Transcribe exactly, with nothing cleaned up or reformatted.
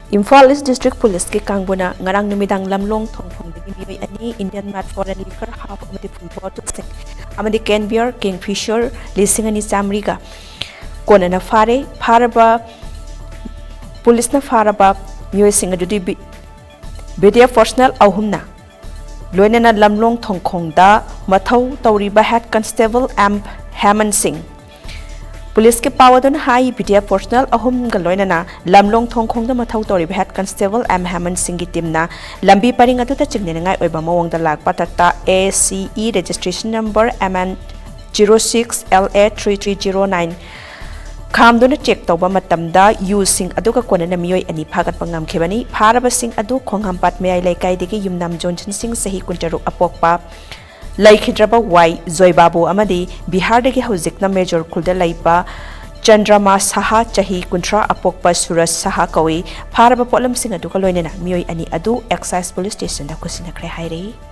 ꯏꯝꯐꯥꯜ ꯏꯁ district ꯄꯨꯂꯤꯁꯀꯤ ꯀꯥꯡꯕꯨꯅ ꯉꯔꯥꯡ ꯅꯨꯃꯤꯗꯥꯡ ꯂꯝꯂꯣꯡ ꯊꯣꯡꯈꯣꯡꯗꯒꯤ ꯃꯤꯑꯣꯏ ꯑꯅꯤ, Indian made foreign liquor half ꯑꯃꯗꯤ full bottle ꯁꯤꯡ ꯑꯃꯗꯤ ꯀꯦꯟ ꯕꯤꯌꯔ Kingfisher ꯂꯤꯁꯤꯡ ꯑꯅꯤ ꯆꯥꯃꯔꯤꯒ ꯀꯣꯟꯅꯅ ꯐꯥꯔꯦ꯫ ꯐꯥꯔꯕ, ꯄꯨꯂꯤꯁꯅ ꯐꯥꯔꯕ ꯃꯤꯑꯣꯏꯁꯤꯡ ꯑꯗꯨꯗꯤ ꯕꯤ-, BDF personnel ꯑꯍꯨꯝꯅ ꯂꯣꯏꯅꯅ ꯂꯝꯂꯣꯡ ꯊꯣꯡꯈꯣꯡꯗ ꯃꯊꯧ ꯇꯧꯔꯤꯕ Head Constable M ꯍꯦꯃꯟ ꯁꯤꯡ꯫ ꯄꯨꯂꯤꯁꯀꯤ ꯄꯥꯎ ꯑꯗꯨꯅ ꯍꯥꯏ, BDF personnel ꯑꯍꯨꯝꯒ ꯂꯣꯏꯅꯅ ꯂꯝꯂꯣꯡ ꯊꯣꯡꯈꯣꯡꯗ ꯃꯊꯧ ꯇꯧꯔꯤꯕ Head Constable M ꯍꯦꯃꯟ ꯁꯤꯡꯒꯤ ꯇꯤꯝꯅ ꯂꯝꯕꯤ ꯄꯔꯤꯡ ꯑꯗꯨꯗ ꯆꯤꯡꯅꯅꯤꯡꯉꯥꯏ ꯑꯣꯏꯕ ꯃꯑꯣꯡꯗ ꯂꯥꯛꯄ Tata A C E registration number M N zero six L A three three zero nine ꯈꯥꯝꯗꯨꯅ ꯆꯦꯛ ꯇꯧꯕ ꯃꯇꯝꯗ ꯌꯨꯁꯤꯡ ꯑꯗꯨꯒ ꯀꯣꯟꯅꯅ ꯃꯤꯑꯣꯏ ꯑꯅꯤ ꯐꯥꯒꯠꯄ ꯉꯝꯈꯤꯕꯅꯤ꯫ ꯐꯥꯔꯕꯁꯤꯡ ꯑꯗꯨ ꯈꯣꯡꯍꯥꯝꯄꯥꯠ ꯃꯌꯥꯏ ꯂꯩꯀꯥꯏꯗꯒꯤ ꯌꯨꯝꯅꯥꯝ ꯖꯣꯟꯁꯟ ꯁꯤꯡ, ꯆꯍꯤ ꯀꯨꯟꯇꯔꯨꯛ ꯑꯄꯣꯛꯄ, ꯂꯩꯈꯤꯗ꯭ꯔꯕ ꯋꯥꯏ ꯖꯣꯏꯕꯥꯕꯨ ꯑꯃꯗꯤ ꯕꯤꯍꯥꯔꯗꯒꯤ ꯍꯧꯖꯤꯛꯅ ꯃꯦꯖꯣꯔ ꯈꯨꯜꯗ ꯂꯩꯕ ꯆꯟꯗ꯭ꯔꯃꯥ ꯁꯍꯥ, ꯆꯍꯤ ꯀꯨꯟꯊ꯭ꯔꯥ ꯑꯄꯣꯛꯄ ꯁꯨꯔꯖ ꯁꯍꯥ ꯀꯧꯏ꯫ ꯐꯥꯔꯕ ꯄꯣꯠꯂꯝꯁꯤꯡ ꯑꯗꯨꯒ ꯂꯣꯏꯅꯅ ꯃꯤꯑꯣꯏ ꯑꯅꯤ ꯑꯗꯨ Excise Police Stationꯗ ꯈꯨꯠꯁꯤꯟꯅꯈ꯭ꯔꯦ ꯍꯥꯏꯔꯤ꯫